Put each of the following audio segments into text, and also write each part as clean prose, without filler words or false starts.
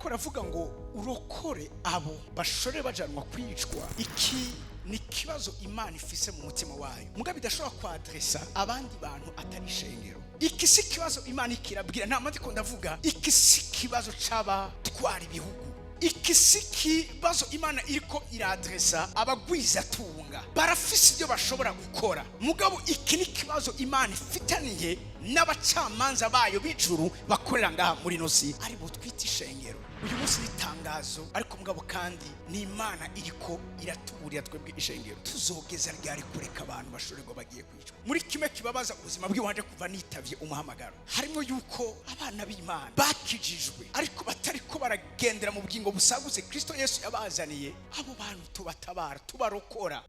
Bariko baravuga ngo urokore abo bashore bajanwa kwicwa. Iki ni ikibazo Imana ifise mu mutima wayo, mugabo idashobora kwadresa abandi bantu atari ishengero. Iki si ikibazo Imana ikirabwira, nta mpamvu ndavuga. Iki si ikibazo c'abatwara ibihugu. Iki si ikibazo Imana iriko iradresa abagwizatunga, barafise ibyo bashobora gukora. Mugabo iki ni ikibazo Imana ifitaniye n'abacamanza bayo b'ijuru bakorera ngaha muri ino si, ari bo twita ishengero. Uyu munsi ni itangazo, ariko mugabo kandi ni Imana iriko iratuburira twebwe ishengero. Tuzogeza ryari kureka abantu bashorerwa bagiye kwicwa? Muri kimwe kibabaza ubuzima bw'iwanje kuva nitavye umuhamagaro, harimo yuko abana b'Imana bakijijwe ariko batariko baragendera mu bugingo busagutse Kristo Yesu yabazaniye. Abo bantu tubatabara, tubarokora.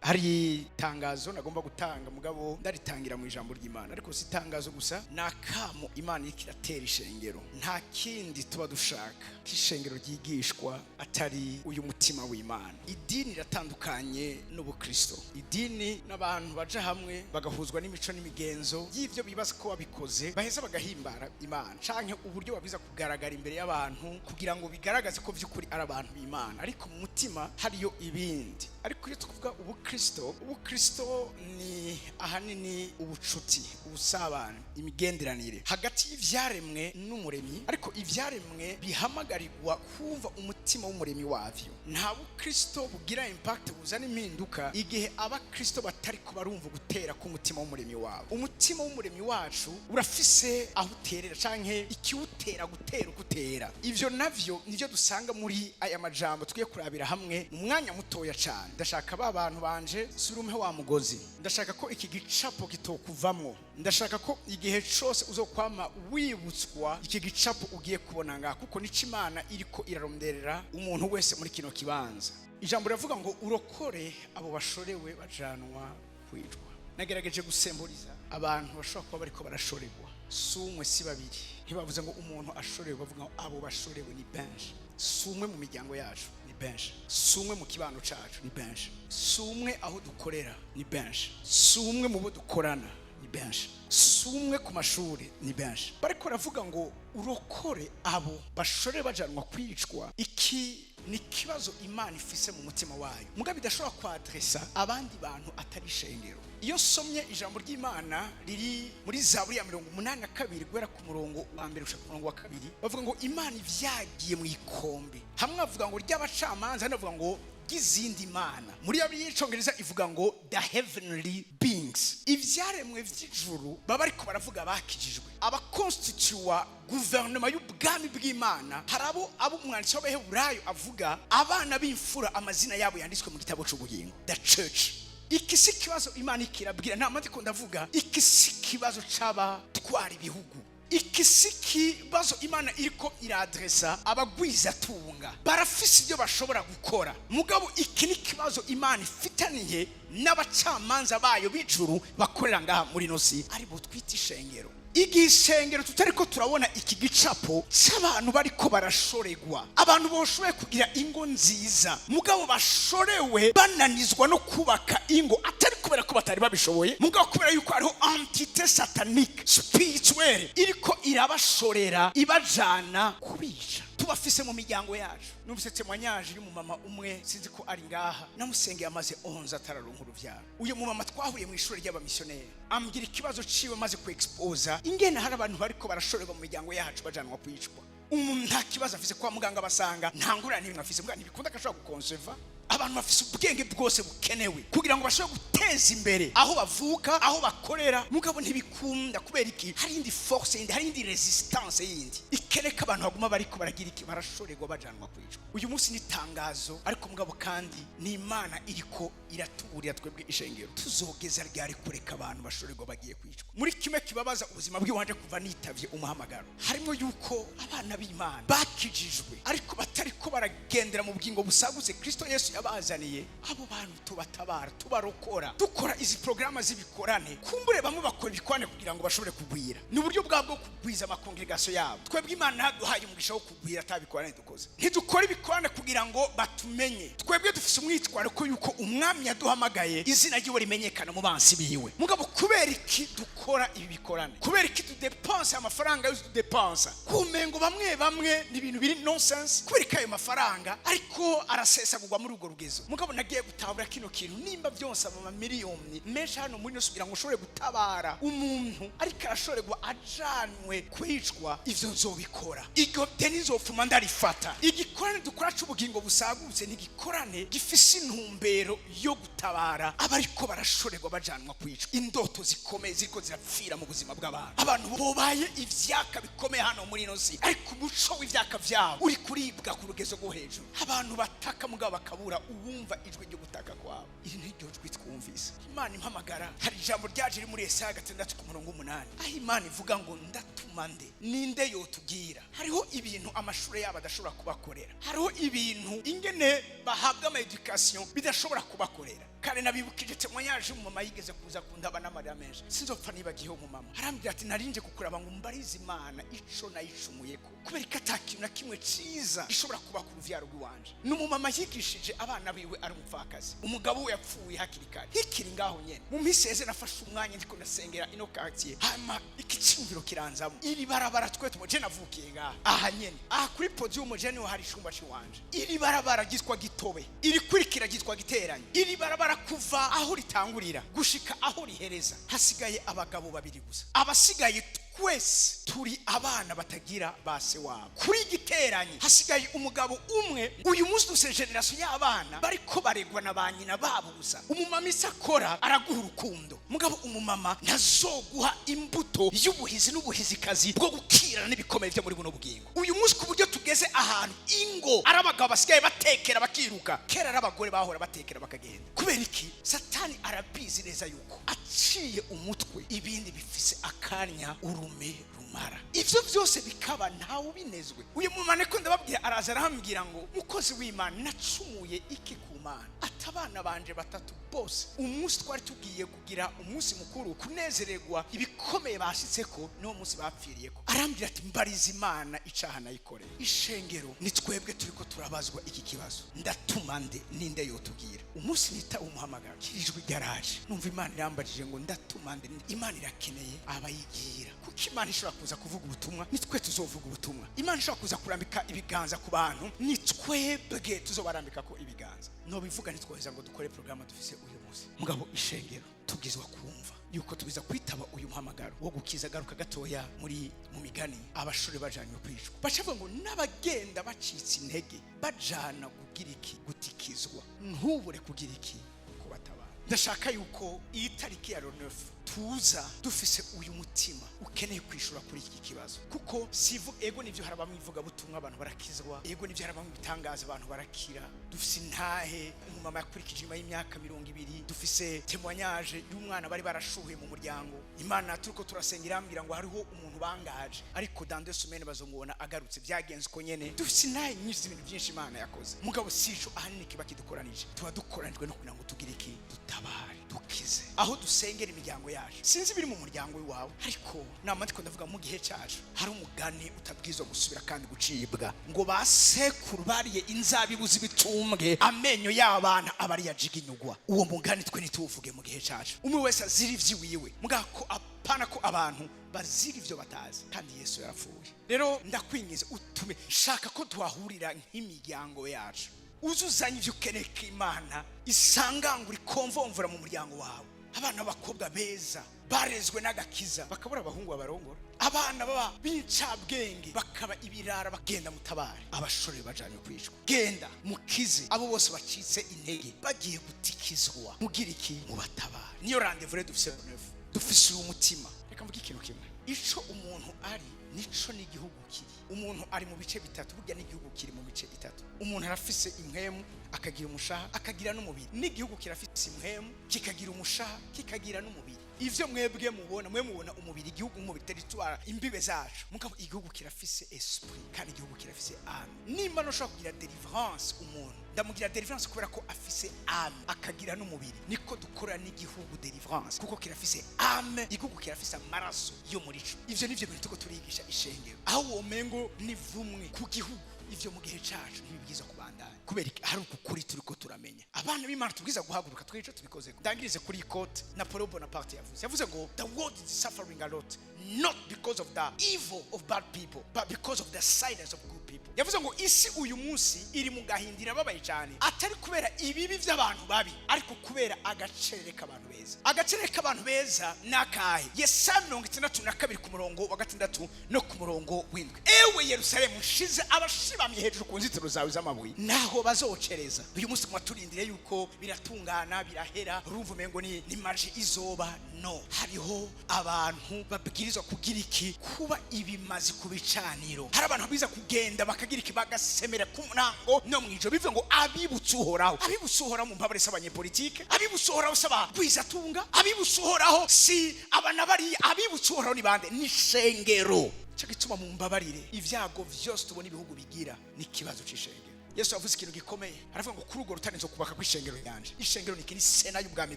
Hari itangazo nagomba gutanga, mugabo ndaritangira mu ijambo ry'Imana. Ariko si itangazo gusa, ni akamo Imana iriko iratera ishengero. Nta kindi tuba dushaka ko ishengero ryigishwa atari uyu mutima w'Imana. Idini iratandukanye n'ubukristo. Idini n'abantu baja hamwe bagahuzwa n'imico n'imigenzo y'ivyo bibaza ko babikoze baheza bagahimbara Imana, canke uburyo babwiza kugaragara imbere y'abantu kugira ngo bigaragaze ko vy'ukuri ari abantu b'Imana, ariko mu mutima hariyo ibindi. Ariko iyo tuvuga ubukristo, ubukristo ni ahanini ubucuti, ubusabane, imigenderanire hagati y'ivyaremwe n'Umuremyi, ariko ivyaremwe bihamagarirwa kumva umutima w'Umuremyi wavyo. Nta bukristo bugira impact, buzana impinduka, igihe abakristo batariko barumva gutera k'umutima w'Umuremyi wabo. Umutima w'Umuremyi wacu urafise aho uterera canke ikiwutera gutera uko utera. Ivyo navyo nivyo dusanga muri aya majambo tugiye kurabira hamwe mu mwanya mutoya cane. Ndashaka ba bantu banje, surumpe wa mugozi. Ndashaka ko iki gicapo kitokuvamwo. Ndashaka ko igihe cose uzokwama wibutswa iki gicapo ugiye kubona ngaha, kuko nico Imana iriko iraronderera umuntu wese muri kino kibanza. Ijambo riravuga ngo urokore abo bashorewe bajanwa kwicwa. Nagerageje gusemburiza abantu bashobora kuba bariko barashoregwa. Si umwe, si babiri. Ntibavuze ngo umuntu ashorewe, bavuga ngo abo bashorewe ni benshi. Si umwe mu miryango yacu, ni benshi. Si umwe mu kibano cacu, ni benshi. Si umwe aho dukorera, ni benshi. Si umwe mu bo dukorana, ni benshi. Si umwe ku mashuri, ni benshi. Bariko baravuga ngo urokore abo bashore bajanwa kwicwa. Iki ni ikibazo Imana ifise mu mutima wayo, mugabo idashobora kwadresa abandi bantu atari ishengero. Iyo nsomye ijambo ry'Imana riri muri Zaburi ya 82, guhera ku murongo wa mbere gushika ku murongo wa kabiri, bavuga ngo Imana ivyagiye mu ikombe. Hamwe bavuga ngo ry'abacamanza, hano bavuga ngo ry'izindi mana. Muri yo y'icongereza ivuga ngo "the heavenly beings", ivyaremwe vy'ijuru. Baba ariko baravuga bakijijwe, abakonstituwa guverinoma y'ubwami bw'Imana. Hari abo umwanditsi w'Abaheburayo avuga, abana b'imfura, amazina yabo yanditswe mu gitabo c'ubugingo, the church. Iki si ikibazo Imana ikirabwira, nta mpamvu ndavuga. Iki si ikibazo c'abatwara ibihugu. Iki si ikibazo Imana iriko iradresa abagwizatunga, barafise ibyo bashobora gukora. Mugabo iki ni ikibazo Imana ifitaniye n'abacamanza bayo b'ijuru bakorera ngaha muri ino si, ari bo twita ishengero. Igihe ishengero tutariko turabona iki gicapo c'abantu bariko barashoregwa, abantu boshoboye kugira ingo nziza, mugabo bashorewe bananizwa no kubaka ingo, atari kubera ko batari babishoboye, mugabo kubera yuko hariho entité satanique spirituelle iriko irabashorera ibajana kubica. Tubafise mu miryango yacu. Numvise témoignage y'umumama umwe, sinzi ko ari ngaha, namusengeye amaze 11 atararonka uruvyaro. Uyu mumama twahuriye mu ishuri ry'abamisiyoneri, ambwira ikibazo ciwe maze ku exposa ingene hari abantu bariko barashorerwa mu miryango yacu bajanwa kwicwa. Umuntu nta kibazo afise, kwa muganga basanga nta ngorane n'imwe afise, mbwa ntibikunda ko ashobora gukonseva. Abantu bafise ubwenge bwose bukenewe kugira ngo bashobore guteza imbere aho bavuka, aho bakorera, mugabo ntibikunda. Kubera iki? Hari indi force yindi, hari indi résistance yindi ikereka abantu baguma bariko baragira iki? Barashorerwa bajanwa kwicwa. Uyu munsi ni itangazo, ariko mugabo kandi ni Imana iriko iratuburira twebwe ishengero. Tuzogeza ryari kureka abantu bashorerwa bagiye kwicwa? Muri kimwe kibabaza ubuzima bw'iwanje kuva nitavye umuhamagaro, harimo yuko abana b'Imana bakijijwe ariko batariko baragendera mu bugingo busagutse Kristo Yesu yabazaniye. Abo bantu tubatabara, tubarokora. Dukora izi porogaramu z'ibikorane, kumbure bamwe bakora ibikorane kugira ngo bashobore kugwira, ni uburyo bwabo bwo kugwiza ama congrégation yabo. Twebwe Imana Imana yaduhaye umugisha wo kugwira atabikorane dukoze. Ntidukora ibikorane kugira ngo batumenye. Twebwe dufise umwitwaro ko yuko Umwami yaduhamagaye, izina ryiwe rimenyekana mu bansi biwe. Mugabo kubera iki dukora ibi bikorane? Kubera iki tudepansa amafaranga yose tudepansa? Kumengo bamwe bamwe ni ibintu biri nonsense. Kubera ko ayo mafaranga ariko arasesagurwa muri urwo rugezo. Mugabo nagiye gutahura kino kintu: nimba byonse ama miliyoni menshi hano muri ino, kugira ngo ushobore gutabara umuntu ariko arashorerwa ajanwe kwicwa, ivyo nzobikora, iryo deni nzopfuma ndarifata. Igikorane dukora c'ubugingo busagutse ni igikorane gifise intumbero yo gutabara abariko barashorerwa bajanwa kwicwa. Indoto zikomeye ziriko zirapfira mu buzima bw'abantu. Abantu bobaye ivyaka bikomeye hano muri ino si, ariko umuco w'ivyaka vyabo uri kuribwa ku rugezo rwo hejuru. Abantu bataka, mugabo bakabura uwumva ijwi ryo gutaka kwabo. Iri niryo jwi twumvise. Imana impamagara, hari ijambo ryaje riri muri Yesaya 6 ku murongo w'8, aho Imana ivuga ngo: "Ndatuma nde? Ninde yotubwira?" Hariho ibintu amashuri yabo adashobora kubakorera, hariho ibintu ingene bahabwa ama education bidashobora kubakorera. Kare nabibukije témoignage y'umumama yigeze kuza kundaba n'amarira menshi. Sinzopfa nibagiyeho. Umumama arambwira ati: "Narinje kukuraba ngo mbarize Imana ico nayicumuyeko, kubera ko ata kintu na kimwe ciza gishobora kuba ku ruvyaro rw'iwanje." Ni umumama yigishije abana biwe, ari umupfakazi, umugabo we yapfuye hakiri kare. Nkikiri ngaho nyene mu minsi yeze, nafashe umwanya ndiko ndasengera ino quartier, hama iki cyumviro kiranzamo. Iri barabara twe tumuje, navukiye ngaha aha nyene, aha kuri podium je niho hari icumba ciwanje. Iri barabara ryitwa Gitobe, iri kurikira ryitwa Giteranyo. Iri barabara kuva aho ritangurira gushika aho rihereza hasigaye abagabo babiri gusa. Abasigaye twese turi abana batagira base wabo. Kuri Giteranyi hasigaye umugabo umwe. Uyu munsi dufise génération y'abana bariko baregwa na ba nyina babo gusa. Umumama isi akora araguha urukundo, mugabo umumama ntazoguha imbuto y'ubuhizi n'ubuhizikazi bwo gukirana n'ibikomeye byo muri buno bugingo. Uyu munsi ku buryo tugeze ahantu ingo ari abagabo basigaye batekera bakiruka, kera ari abagore bahora batekera bakagenda. Kubera iki? Satani arabizi neza yuko aciye umutwe ibindi bifise akanya urume rumara. Ivyo byose bikaba ntawe ubinezwe. Uyu mumane ko ndababwira, araza arambwira ngo: "Mukozi w'Imana, nacumuye iki ku Mana?" Ati: "Abana banje batatu bose, umunsi twari tugiye kugira umunsi mukuru, kunezererwa ibikomeye bashitseko, niwo munsi bapfiriyeko." Arambwira ati: "Mbariza Imana icaha nayikoreye." Ishengero, ni twebwe turiko turabazwa iki kibazo: ndatuma nde? Ninde yotubwira? Umunsi nita umuhamagaro, kirijwi ryaraje, numva Imana irambajije ngo: "Ndatuma nde?" Imana irakeneye abayigira, kuko Imana ishobora kuza kuvuga ubutumwa, ni twe tuzovuga ubutumwa. Imana ishobora kuza kurambika ibiganza ku bantu, ni twebwe tuzobarambika ko ibiganza. Nobivuga ntitwoheza ngo dukore porogaramu dufise uyu munsi. Mugabo ishengero tubwizwa kumva yuko tubiza kwitaba uyu muhamagaro wo gukiza. Garuka gatoya muri mu Migani. Abashore bajanywe kwicwa, bacavuga ngo n'abagenda bacitse intege bajana kugira iki? Gutikizwa. Ntubure kugira iki? Kubatabara. Ndashaka yuko iyi tariki ya le 9 tuza dufise uyu mutima ukeneye kwishura kuri iki kibazo, kuko sivu ego nivyo hari abamwivuga butumwa abantu barakizwa, ego nivyo hari abamwe ibitangaza abantu barakira. Dufise intahe umumama yakurikije inyuma y'imyaka 20. Dufise témoignage y'umwana bari barashuhuye mu muryango. Imana turiko turasenga irambwira ngo hariho umuntu bangaje, ariko dans 2 semaines bazomubona agarutse. Byagenze uko nyene. Dufise intahe nyinshi z'ibintu byinshi Imana yakoze. Mugabo sico ahanini kiba kidukoranije. Tuba dukoranijwe no kugira ngo tugire iki? Dutabare, dukize. Aho dusengera imiryango yacu, sinzi ibiri mu muryango wawe, ariko nama ndiko ndavuga mu gihe cyacu hari umugani utabwirizwa gusubira kandi gucibwa ngo: "Ba sekuru bariye inzabibu z'ibitumbwe, amenyo y'abana aba ari yajiginyugwa." Uwo mugani twe ntituwuvuge mu gihe cyacu. Umwe wese azira ivy'iwiwe, mugabo ko apana ko abantu bazira ivyo batazi, kandi Yesu yarapfuye. Rero ndakwingiza utume, shaka ko tuhahurira nk'imiryango yacu, uzuzanye ivyo ukeneye ko Imana isangangura ikomvomvura mu muryango wawe. Abana b'abakobwa beza barezwe n'agakiza bakabura abahungu babarongora, abana baba b'incabwenge bakaba ibirara. Bagenda mutabare abashore bajanywe kwicwa, genda mukize abo bose bacitse intege bagiye gutikizwa. Mugira iki? Mubatabare. Niyo rendez-vous rero dufise le 9. Dufise uyu mutima. Reka mvuge ikintu kimwe: ico umuntu ari nico n'igihugu kiri. Umuntu ari mu bice bitatu, burya n'igihugu kiri mu bice bitatu. Umuntu arafise impwemu, akagira umushaha, akagira n'umubiri. N'igihugu kirafise impwemu, kikagira umushaha, kikagira n'umubiri. Ivyo mwebwe mubona, mwe mubona umubiri, igihugu mu territoire, imbibe zacu. Mugabo igihugu kirafise esprit, kandi igihugu kirafise âme. Nimba ntushobora kugira délivrance umuntu Ndamugira deliverance kubera ko afise âme, akagira n'umubiri. Niko dukora n'igihugu deliverance, kuko kirafise âme, igihugu kirafise amaraso yo muri co. Ivyo nivyo bintu tuko turigisha ishengero, aho womengo ni vumwe ku gihugu. Ivyo mu gihe cacu ntibibwiza kubandanya. Kubera iki? Hari ukukuri turiko turamenya. Abana b'Imana tubwiza guhaguruka twico tubikoze. Ndangirize kuri iyi quote Napoleon Bonaparte yavuze. Yavuze ngo: "The world is suffering a lot, not because of the evil of bad people, but because of the silence of good people." Yavuze ngo isi uyu munsi iri mu gahinda, irababaye cyane, atari kubera ibibi by'abantu babi, ariko kubera agacerere k'abantu beza. Agacerere k'abantu beza ni akahe? Yesaya 62 ku murongo wa 6 no ku murongo w'7: "Ewe Yerusalemu, nshize abashibamye hejuru ku nzitiro zawe z'amabuye, naho bazocereza." Uyu munsi tuma turindire yuko biratungana, birahera, urumva umengo ni magie izoba. No hariho abantu babwirizwa kugira iki? Kuba ibimazi ku bicaniro. Hari abantu babwirizwa kugenda bakagira iki? Bagasemera ku murango no mw'ijoro, bivuga ngo abibutse Uhoraho. Abibutse Uhoraho, mu mbabare, si abanyepolitike. Abibutse Uhoraho si abagwizatunga. Abibutse Uhoraho si abana bariya. Abibutse Uhoraho ni bande? Ni shengero. Cyo gituma, mu mbabarire, ibyago vyose tubona ibihugu bigira ni ikibazo c'ishengero. Yesu yavuze ikintu gikomeye, aravuga ngo: "Kuri urwo rutare nzokubaka kw'ishengero ryanje." Ishengero ni ikini sena y'ubwami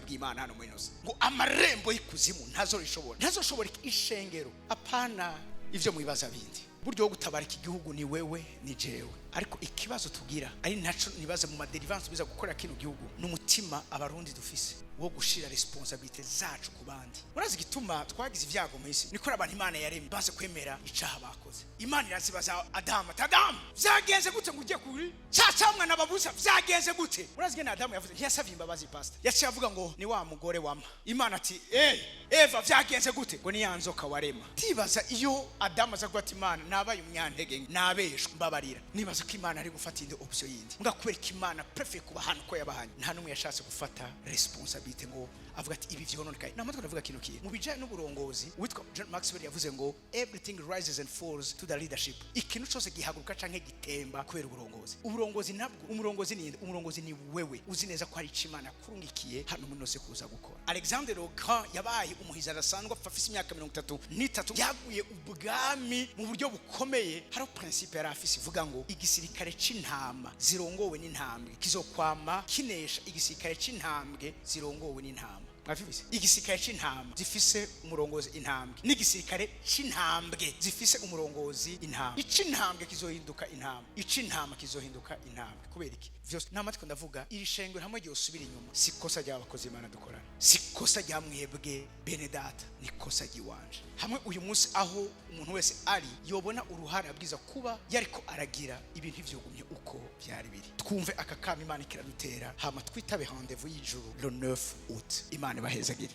bw'Imana hano muri ino si. Ngo amarembo y'ikuzimu ntazorishobora. Ntazoshobora iki? Ishengero. Apana ivyo mwibaza bindi. Buryo bwo gutabara iki gihugu ni wewe, ni jewe. Ariko ikibazo tugira, ari naco nibaza mu ma deliverance biza gukora kino gihugu, ni umutima Abarundi dufise wo gushira responsabilité zacu ku bandi. Murazi igituma twagize ibyago mu isi? Niko abantu Imana yaremye baze kwemera icaha bakoze. Imana irazibaza Adamu ati: "Adamu, vyagenze gute ngo ujye kuri ca camwa nababuza? Vyagenze gute?" Murazi ingene Adamu yavuze? Ntiyasavye imbabazi, pastor. Yaciye avuga ngo: "Ni wa mugore wama." Imana ati: "Eh, Eva, vyagenze gute?" Ngo: "Ni ya nzoka warema." Tibaza iyo Adamu aza kuvuga ati: "Imana, nabaye umunyantege nke, nabeshwe, mbabarira." Nibaza ko Imana ari gufata indi option yindi. Mbwa kubera ko Imana préfère kubahana uko yabahanye, nta n'umwe yashatse gufata responsabilité ngo avuga ati: "Ibi vyononekaye." Namatwe ndavuga kino kintu mu bijanye n'uburongozi. Witwa John Maxwell yavuze ngo: "Everything rises and falls to the leadership." Ikintu cyose gihaguruka canke gitemba kubera uburongozi. Uburongozi nabwo, umurongozi ni nde? Umurongozi ni wewe uzi neza ko hari ico Imana yakurungikiye hano muri nose kuza gukora. Alexander le Grand yabaye umuhizi adasanzwe, apfa afise imyaka 33, yaguye ubwami mu buryo bukomeye. Hariho principe yari afise ivuga ngo igisirikare c'intama zirongowe n'intambwe kizokwama kinesha igisirikare c'intambwe zirongowe n'intama. Mwafise igisirikare c'intama zifise umurongozi intambwe, n'igisirikare c'intambwe zifise umurongozi intama. Ic'intambwe kizohinduka intama, ic'intama kizohinduka intambwe. Kubera iki? Vyose nta matwi ndavuga. Iri shengero hamwe ryosubira inyuma, si kosa ry'abakozi Imana dukorana, si kosa rya mwebwe bene data, ni kosa ry'iwanje. Hamwe uyu munsi aho umuntu wese ari yobona uruhare abwiza kuba yariko aragira, ibintu vyogumye uko byari biri. Twumve aka kama Imana ikiradutera, hama twitabe rendez-vous y'ijuru le 9 août. Imana ibahezagire.